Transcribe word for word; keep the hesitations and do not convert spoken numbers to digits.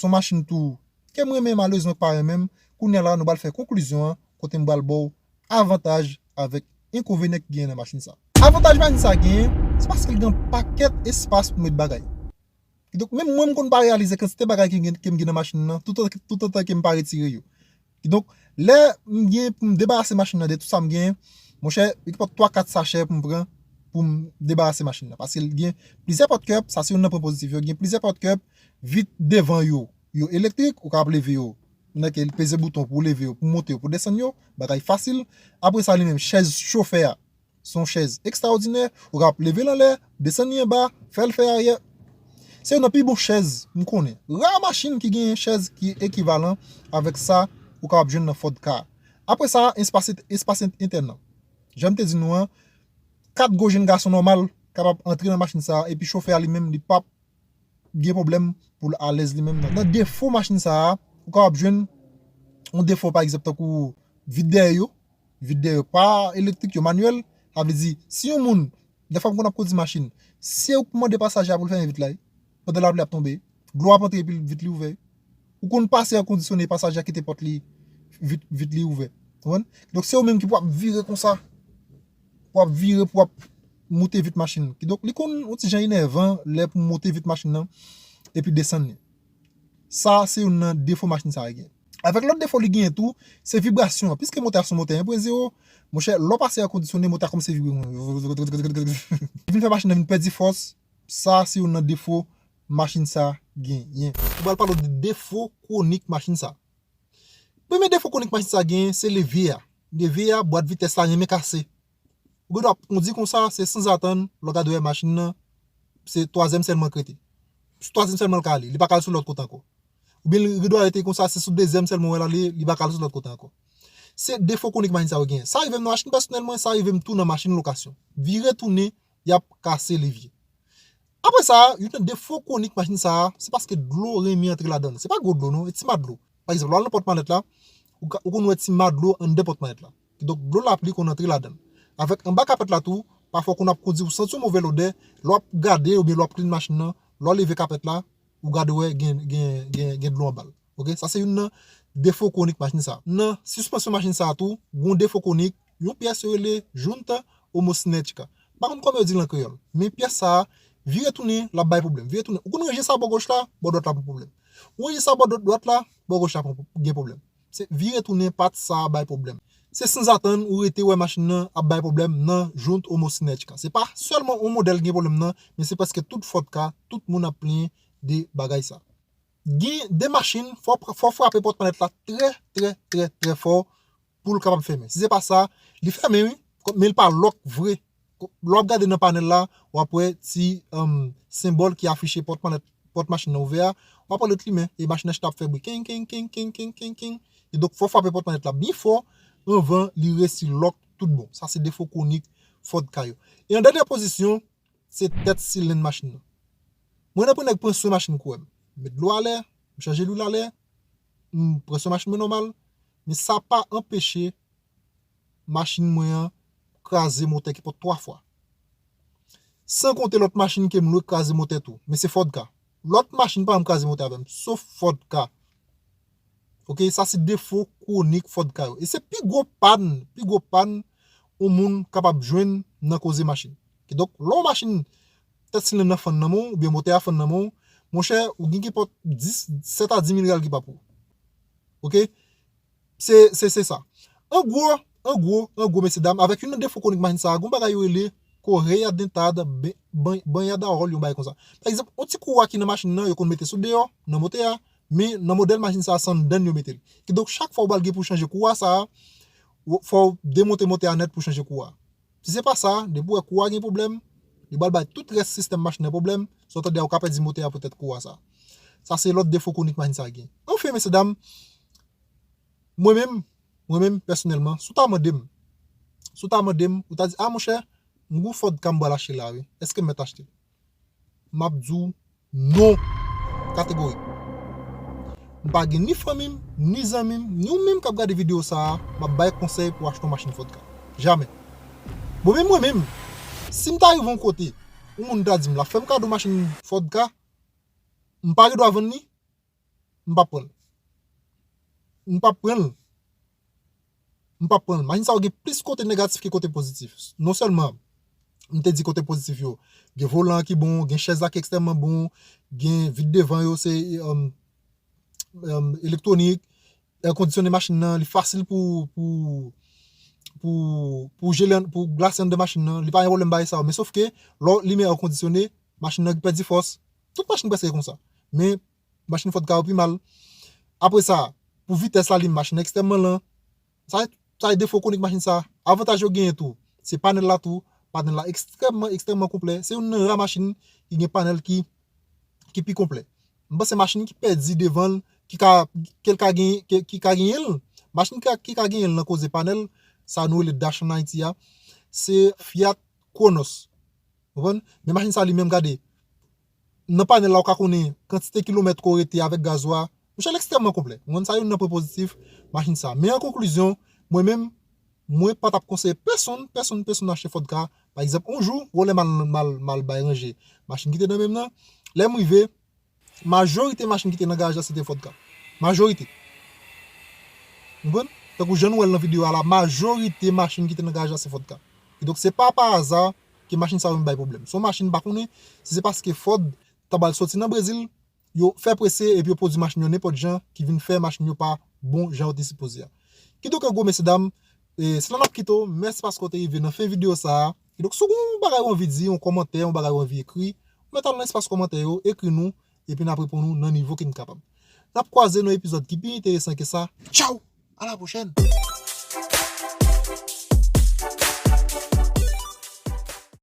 Se yon machin tou ke m renmen, malerezman k pa renmen m. Kounye a la, nou pral fè konklizyon an, kote m pral ba w avantaj avèk enkonvenyan ki genyen nan machin sa. Avantaj machin sa genyen, se paske l gen yon pakèt espas pou met bagay. Kidonk, menm mwen, m konn pa reyalize kantite bagay ke m gen, ke m gen nan machin nan, toutan, toutan ke m pa retire yo. Kidonk, lè m gen pou m debarase machin nan de tout sa m genyen, monchè, li gen twa kat sachè pou m pran pou m debarase machin nan. Paske l gen plizyè pòtkèp, sa se youn nan pwen pozitif yo, gen plizyè pòtkèp, vit devan yo, yo elektrik, ou kapab leve yo. Ou nan ke peze bouton pou leve yo, pou monte yo, pou desann yo, bagay fasil. Apre sa, li menm, chèz chofè a, se yon chèz ekstraòdinè, ou kapab leve l anlè, desann li anba, fè l fè aryè. Se youn nan pi bon chèz m konnen. Ra machin ki gen chèz ki ekivalan avèk sa ou kapab jwenn nan Ford ka. Apre sa, espas, espas entèn nan. Jan m te di nou an, kat gwo jenn gason nòmal kapab antre nan machin sa a, epi chofè a li menm, li p ap gen pwoblèm pou l alèz li menm nan. Nan defo machin sa a, ou kapab jwenn yon defo, pa egzanp, tankou vit dèyè yo, vit dèyè yo pa elektrik, yo manyèl. Sa vle di, si yon moun, dèfwa m konn ap kondui machin, se ou k mande pasaje a pou l fèmen vit la, wi, pandan lapli ap tonbe, dlo ap antre epi vit li ouvè, wi. Ou konn pase èkondisyone, pasaje a kite pòt li, vit, vit li ouvè. Konprann? Donk, se ou menm ki pou ap vire konsa. Pou ap vire, pou ap moute vit machin. Kidonk, li konn yon ti jan enèvan lè pou moute vit machin nan, epi desann li. Sa, se youn nan defo machin sa a gen. Avèk lòt defo li genyen tou, se vibrasyon an. Piske motè a se yon motè en pwen zewo, monchè, lè w pase èkondisyone, motè a kòmanse vibre. Li vin fè machin nan vin pèdi fòs. Sa, se youn nan defo machin sa genyen. Nou pral pale w de defo kwonik machin sa. Premye defo kwonik machin sa genyen, se levye a. Levye a, bwat vitès la renmen kase. Ou gen dwa ap kondi konsa, se sanzatann, lè w gade w wè machin nan, se twazyèm sèlman k rete. Se twazyèm sèlman l ka ale, li pa ka al sou lòt kote ankò. Oubyen li gen dwa rete konsa, se sou dezyèm sèlman w wè l ale, li pa ka al sou lòt kote ankò. Se defo kwonik machin sa yo genyen. Sa rive m nan machin pèsonèl mwen, sa rive m tou nan machin lokasyon. Vire tounen, y ap kase levye. Apre sa, youn nan defo kwonik machin sa a, se paske dlo renmen antre ladan l. Se pa gwo dlo non, e ti ma dlo. Pa egzanp, lè w al nan pòt malèt la, ou ka, ou konn wè ti ma dlo anndan pòt malèt la. Kidonk, dlo lapli konn antre ladan l. Avèk anba kapèt la tou, pafwa w konn ap kondi, ou santi yon move lodè, lè w ap gade oubyen lè w ap clean machin nan, lè w leve kapèt la, ou gade w wè gen, gen, gen, gen dlo anba l. Oke, sa se youn nan defo kwonik machin sa. Nan sispansyon machin sa tou, gen yon defo kwonik, yon pyès yo rele junta homocinética. M pa konn kòman yo di l an kreyòl, men pyès sa a, vire tounen, l ap bay pwoblèm. Vire tounen. Ou konn ranje sa bò goch la, bò dwat la pran pwoblèm. Ou ranje sa bò dwat la, bò goch la pran, gen pwoblèm. Se vire tounen, pati sa a bay pwoblèm. Se sanzatann ou rete wè machin nan ap bay pwoblèm nan junta homocinética. Se pa sèlman yon modèl gen pwoblèm nan, men se prèske tout Ford ka, tout moun ap plenyen de bagay sa. Gen de machin, fò, fò frape pòt manèt la trè, trè, trè, trè fò pou l kapab fèmen. Si se pa sa, li fèmen, wi, men li pa lòk vre. Lè w ap gade nan panèl la, w ap wè ti, um, senbòl ki afiche pòt manèt, pòt machin nan ouvè a, w ap wè l ret limen, e machin nan chita ap fè bri. King, king, king, king, king, king, king. E donk, fò w frape pòt manèt la byen fò anvan li resi lòk tout bon. Sa se defo kwonik Ford ka yo. E an dènye pozisyon, se tèt silenn machin nan. Mwen nan pran nèg pran swen machin kou wè m. M met dlo alè, m chanje lwil alè, m pran swen machin mwen nòmal, men sa pa anpeche machin mwen an kraze motè ki pòt twa fwa. San konte lòt machin ke m lwe kraze motè tou, men se Ford ka. Lòt machin pa janm kraze motè avè m, sof Ford ka. Oke, sa se defo kwonik Ford ka yo. E se pi gwo pàn, pi gwo pàn yon moun kapab jwenn nan koze machin. Kidonk, lè yon machin tèt silenn nan fann nan men w, oubyen motè a fann nan men w, monchè, ou gen kipòt dis, sèt a dis mil riyal ki pa pou ou. Oke? Se, se, se sa. An gwo, an gwo, an gwo, mesye dam, avèk youn nan defo kwonik machin sa a, gon bagay yo rele correia dentada be-, ban-, banhada óleo, yon bagay konsa. Pa egzanp, yon ti kouwa ki nan machin nan, yo konn mete sou deyò, nan motè a, men nan modèl machin sa a, se anndan l yo mete l. Kidonk, chak fwa ou pral gen pou chanje kouwa sa a, ou, fò w demonte motè a nèt pou chanje kouwa. Si se pa sa, depi w wè kouwa gen pwoblèm, li pral bay tout rès sistèm machin nan pwoblèm, sa w tande a, ou ka pèdi motè a poutèt kouwa sa a. Sa se lòt defo kwonik machin sa a gen. Anfen, mesye dam, mwen menm, mwen menm, pèsonèlman, si w ta mande m, si w ta mande m, ou ta di, "A, monchè, m gon Ford ka m pral achte la, wi. Èske m mèt achte l?" M ap di w, non. Kategorik. M pa gen ni fanmi m, ni zanmi m, ni ou menm k ap gade videyo sa a, m ap bay konsèy pou w achte yon machin Ford ka. Jamè. Bon, men mwen menm, si m ta rive yon kote, yon moun ta di m l ap fè m kado machin Ford ka, m pa gen dwa vann li? M p ap pran l. M p ap pran l. M p ap pran l. Machin sa yo gen plis kote negatif ke kote pozitif. Non sèlman m te di kote pozitif yo, gen volan ki bon, gen chèz la ki ekstrèmman bon, gen vit devan yo se um, um, elektwonik, èkondisyone machin nan, li fasil pou pou pou pou jele pou glase anndan machin nan, li pa gen pwoblèm bagay sa yo. Men sof ke lè w limen èkondisyone, machin nan pèdi fòs. Tout machin prèske konsa. Men machin Ford ka yo pi mal. Apre sa, pou vitès la li machin ekstrèmman lan. Sa sa e defo konik machin sa. Avantaj yo genyen tou, se panèl la tou. Panèl la ekstrèmman ekstrèmman konplè. Se youn nan ra machin ki gen panèl ki ki pi konplè. M panse machin ki pèdi devan l ki ka ke l ka gen ki, ki ka genyen l. Machin ki, ki ka genyen l nan koze panèl sa nou rele dash an Ayiti a, se Fiat Cronos. Konprann? Men machin sa li menm gade. Nan panèl la ou ka konnen kantite kilomèt ke w rete avèk gaz ou a. Monchè l ekstrèmman konplè. Ou konn sa youn nan pwen pozitif machin sa. Men an konklizyon, mwen menm, mwen pa t ap konseye pèsonn, pèsonn, pèsonn achte Ford ka. Pa egzanp, yon jou, ou wè lè m al, m al, m al bay ranje machin ki te nan men m nan, lè m rive, majorite machin ki te nan garaj la se te Ford ka. Majorite. Ou konprann? Tankou jan nou wè l nan videyo a la, majorite machin ki te nan garaj la se Ford ka. Kidonk se pa pa aza ke machin sa yo vin bay pwoblèm. Se yon machin m pa konnen si se paske Ford ta pral soti nan Brezil, yo fè prese epi yo pwodui machin yo nenpòt jan ki vin fè machin yo pa bon jan yo te sipoze a. Kidonk an gwo mesye dam, e, se la n ap kite w. Mèsi paske w te rive nan fen videyo sa a. Kidonk si w gen yon bagay ou anvi di, yon kòmantè, yon bagay ou anvi ekri, ou mèt al nan espas kòmantè yo, ekri nou, epi n ap reponn ou nan nivo ke n kapab. N ap kwaze nan epizòd ki pi enteresan ke sa. Tchaw! A la pwochèn!